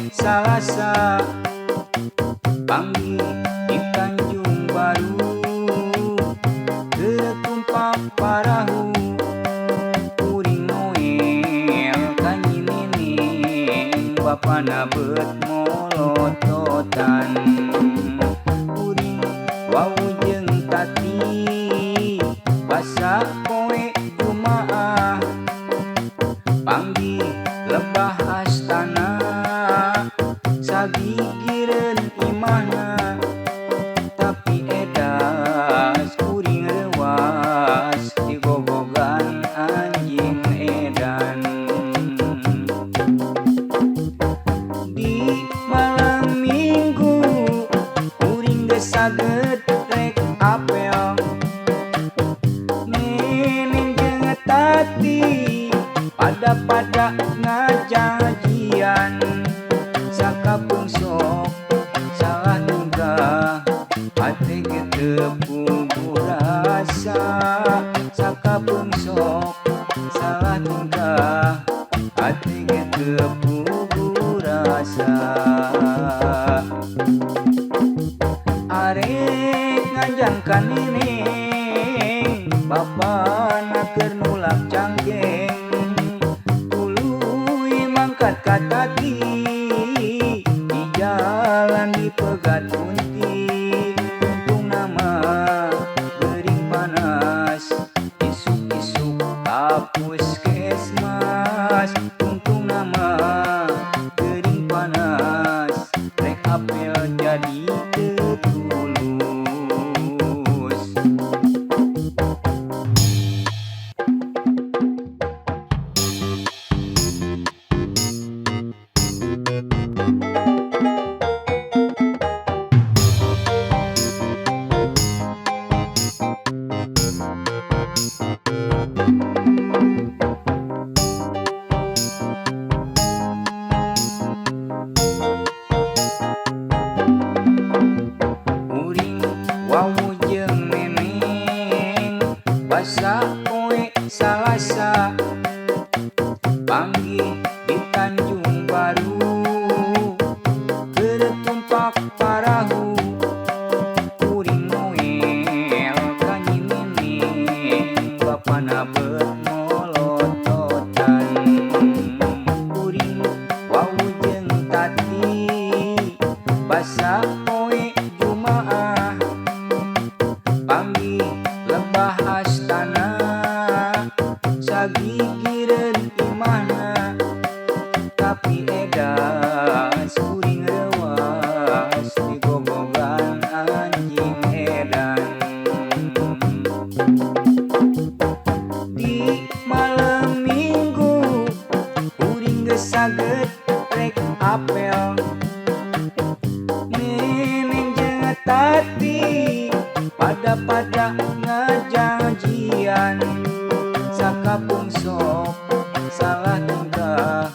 Salasa panggih di Tanjung Baru keur tumpak parahu kuring noel ka Nyi Neneng bapana beut molototan kuring wau jeung Tati basa poe Jumaah panggih lebah astana sagigireun imahna tapi edas kuring reuwas digogogan anjing edan. Di malam Minggu kuring geus saged rek apel Neneng jeung Tati pada-pada ngajajian sakapeung sok salah tingkah hate ge teu puguh rasa sakapeung sok salah tingkah hate ge teu puguh rasa. Arek nganjang ka Neneng bapana keur nulak cangkeng tuluy mangkat ka Tati di jalan dipegat kunti tungtungna mah geuring panas isuk-isuk ka puskesmas tungtungna mah geuring panas rek apel jadi teu tulus. Kuring wau jeung Neneng basa poe Salasa panggih di Tanjung Baru keur tumpak parahu kuring noel ka Nyi Neneng bapana beut molototan kuring wau jeung Tati basa poe Jumaah panggih lebah astana sagigireun imahna tapi edas kuring reuwas digogogan anjing edan. Di malam Minggu kuring geus saged rek apel Neneng jeung Tati pada-pada ngajajian sakapeung sok salah tingkah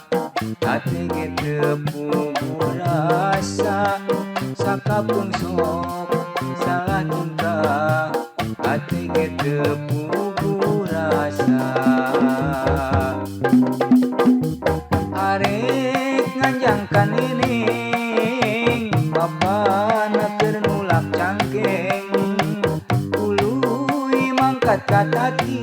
hate ge teu puguh rasa sakapeung sok salah tingkah hate ge teu puguh rasa. Arek nganjang ka Neneng bapana keur nulak cangkeng tuluy mangkat ka Tati